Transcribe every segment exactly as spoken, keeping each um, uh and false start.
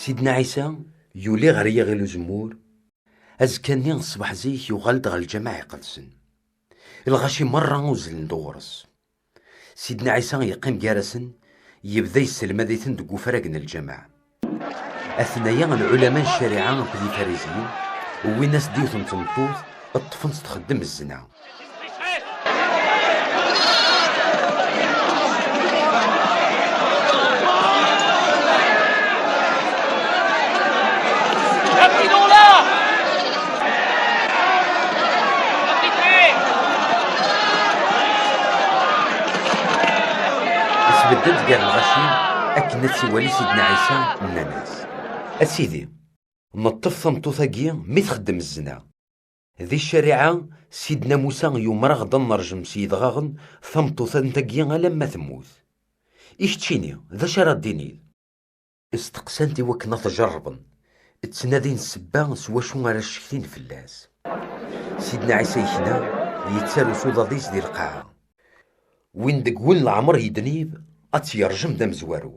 Sidna Ɛisa yuli ɣer Yiɣil Uzemmur. Azekka-nni ṣṣbeḥ zik yuɣal-d ɣer Lǧameɛ Iqedsen. Lɣaci merra uzzlen-d ɣur-s. Sidna Ɛisa yeqqim gar-asen, yebda yesselmad-iten deg ufrag n lǧameɛ. Atnaya lɛulama n ccariɛa akked ifarizyen, wwin-as-d yiwet n tmeṭṭut, ṭṭfen-tt txeddem zzna. Isbedd-d gar lɣaci akken ad tt-iwali Sidna Ɛisa, nnan-as: "A Sidi, neṭṭef tameṭṭut-agi mi txeddem zzna. Di ccariɛa, Sidna Musa yumer-aɣ-d ad nerjem s yedɣaɣen tameṭṭut-agi alamma temmut. I keččini, d acu ara d-tiniḍ?" Steqsan-t i wakken ad t-jerrben, ttnadin ssebba s wacu ara ccektin fell-as. Sidna Ɛisa yekna, yettaru s uḍad-is di lqaɛa. Win deg wul leɛmer yednib, ad tt-yerjem d amezwaru.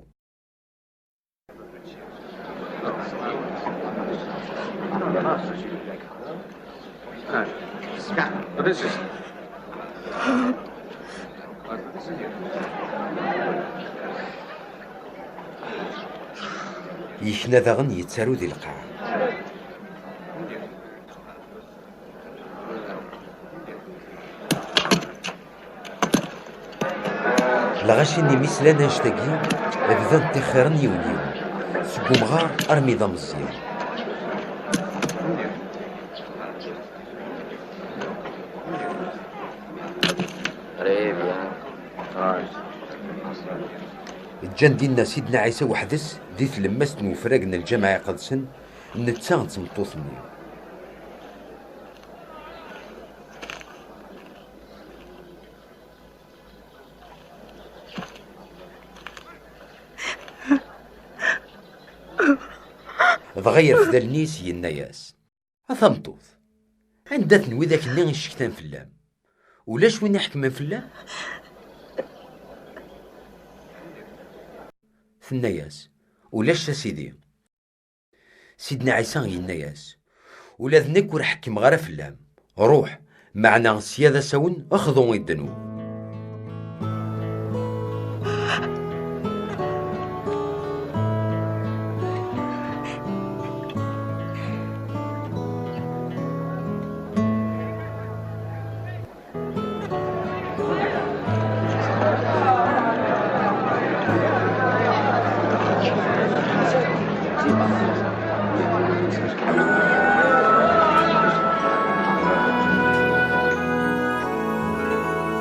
Yekna daɣen yettaru di lqaɛa. Lɣaci-nni mi slan annect-agi, bdan ṭṭixxiren yiwen yiwen, seg umɣar armi d ameẓyan. Ǧǧan dinna Sidna Ɛisa weḥd-s di tlemmast n wefrag n Lǧameɛ Iqedsen, netta d tmeṭṭut-nni. Dɣa yerfed allen-is, yenna-yas: "A tameṭṭut, anda-ten widak-nni i ccektan fell-am? Ulac win iḥekmen fell-am?" Tenna-yas: "Ulac, a Sidi." Sidna Ɛisa yenna-yas: "Ula d nekk ur ḥekkmeɣ ara fell-am. Ruḥ, meɛna sya d asawen, xḍu i ddnub."